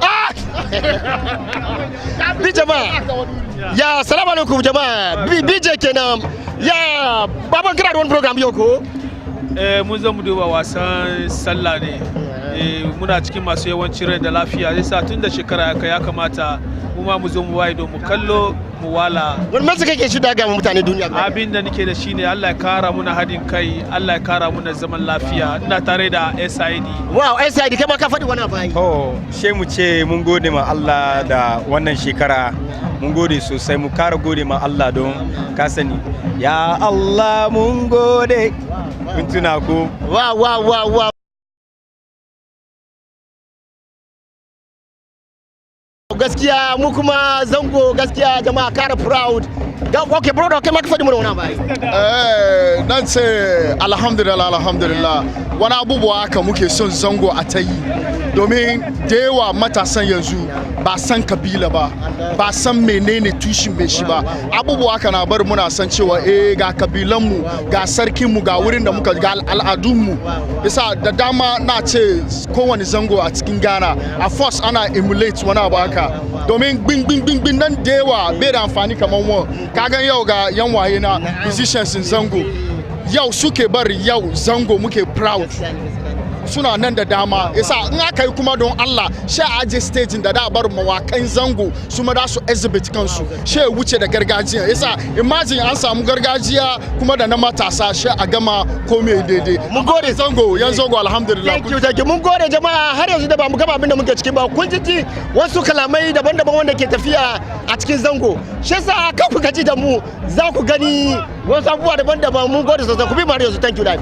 Ah! Bi jama'a. Ya, salamu alaikum jama'a. BJ kenan. Ya, baban, kana da wani program yau ko? Eh, mun zo mu duba wasan sallah ne. Eh, muna cikin masu yawancin rai da lafiya, yasa tun da shekara ya kai, ya kamata mu ma mu zo mu waye mu kallo mu wala. Wani masu kake shi daga mutane duniya gaba? Abin da nake da shi ne, Allah ya kara muna haɗin kai, Allah ya kara muna zaman lafiya. Ina tare da SID. Wow, SID, kai ma ka faɗi wani abu ai. To, she mu ce mun gode ma Allah da wannan shekara. Mun gode sosai, mu kara gode ma Allah don ka sani. Ya Allah, mun gode. Mun tuna ko. Wow. Gaskiya mu kuma zango, gaskiya jama'a kara proud. Okay brother, kai ma ka faɗi mana wani abu ai. Eh, nan ce alhamdulillah, alhamdulillah. Wani abubuwa haka muke son zango a ta yi, domin da yawa matasan yanzu ba san kabila ba, ba san menene tushen mai shi ba. Abubuwa haka na bar muna san cewa eh, ga kabilanmu, ga sarkinmu, ga wurin da muka ga al'adunmu. Yasa da dama na ce kowane zango a cikin Ghana a force ana emulate wani abu haka, domin gbin gbin gbin gbin nan da yawa bai da amfani. Kamar wan kagan yau ga yan waye na musicians in zango, yau suke bari yau zango muke proud. Suna nan da dama. Yasa in aka yi kuma, don Allah sha aje stage da da bar mawakan zango su ma da su exhibit kansu, she wuce da gargajiya. Yasa imagine an samu gargajiya kuma da na matasa, she a gama komai daidai. Mun gode. Zango, yan zango, alhamdulillah. Thank you, thank you. Mun gode jama'a. Har yanzu da ba mu gama abin da muke ciki ba. Kun ji wasu kalamai daban-daban wanda ke tafiya a cikin zango. Shi yasa kan ku gaji da mu, za ku gani wasu abubuwa daban-daban. Mun gode sosai. Ku bi mu har yanzu. Thank you, life.